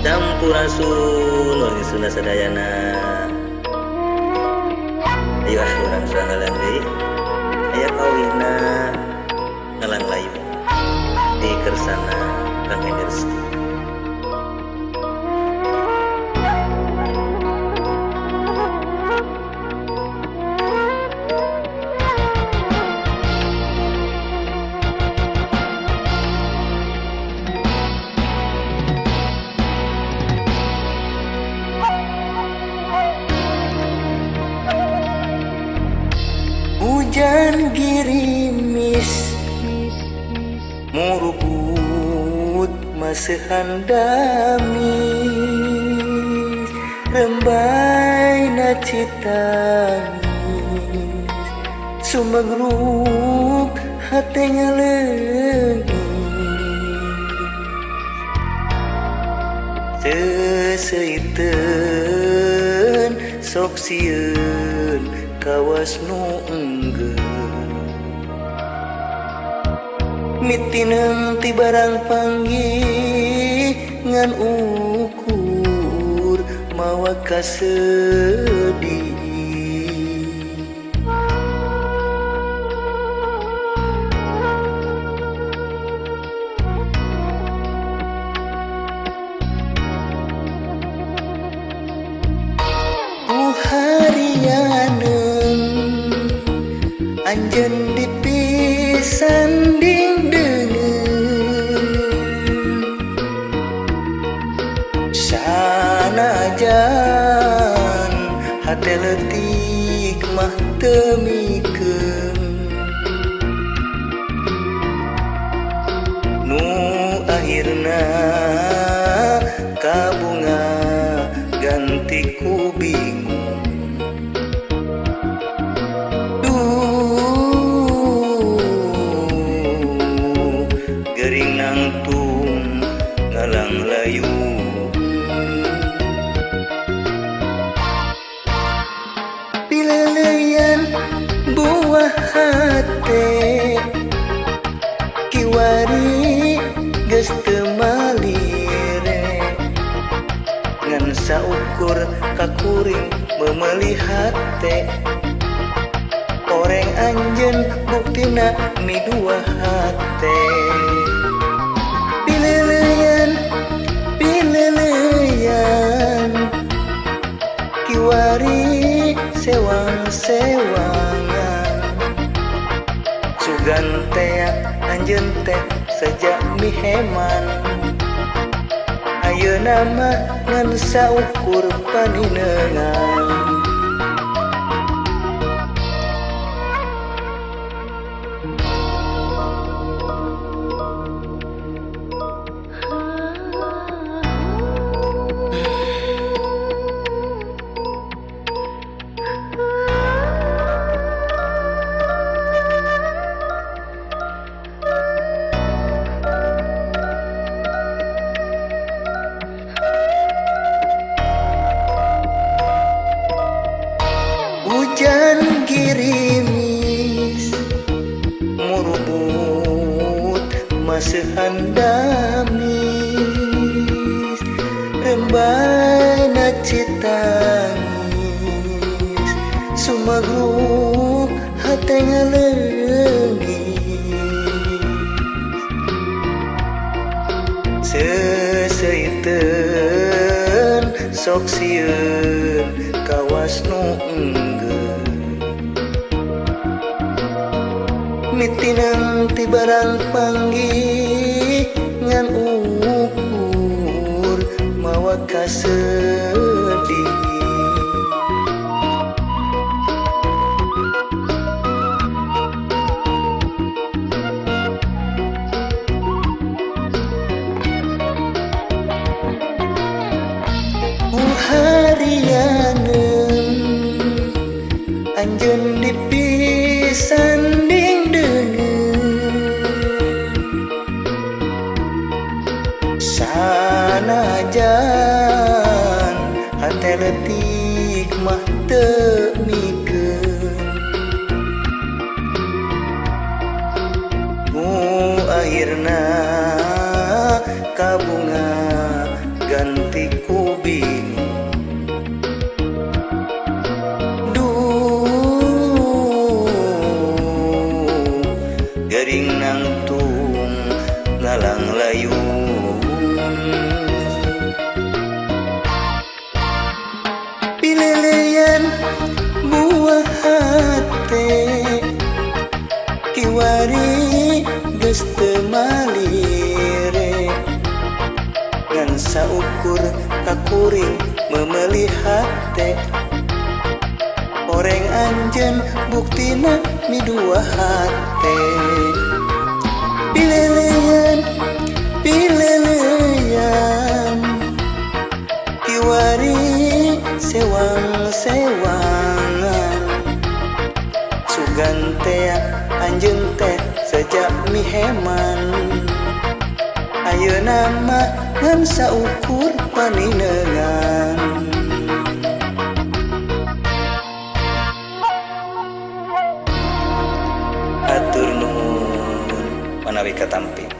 Sampurasun wargi Sunda sadayana. Ayo ah urang ngalang deui. Aya kawihna ngalang layu di kersana Kang Energi. Hujan girimis murubut masehan damis rembay na citangis sumagruk hate ngaleungis seuseiteun sok sieun kawas nu enggeus mitineung ti barang panggih ngan ukur mawa kasedih. Anjeun dipisanding deungeun sanajan hate leutik mah teu mikeun nu akhirna kabunga ganti ku bingung. Gering nangtung ngalang layu pileleyan buah hate kiwari geus teu malire ngan saukur kakuring meumeli hate oreng anjeun buktina midua hate. Pileleyan, pileleyan kiwari sewang-sewangan sugan teh anjeun teh sejak miheman ayeuna mah ngan saukur paninengan. Hujan girimis murubut masehan damis rembay na citangis sumagruk hate ngaleungis seuseiteun sok sieun kawas nu enggeus mitineung ti barang panggih ngan ukur mawa kasedih. Harianeun anjeun dipisanding deungeun sanajan hate leutik mah teu mikeun nu akhirna kabunga ganti hate kiwari geus teu malire ngan saukur ka kuring memeuli hate oreng anjeun buktina midua hate pileleyan pileleyan kiwari sewang-sewangan sugan teh anjeun teh sejak miheman ayeuna mah ngan saukur paninengan. Hatur nuhun manawi katampi.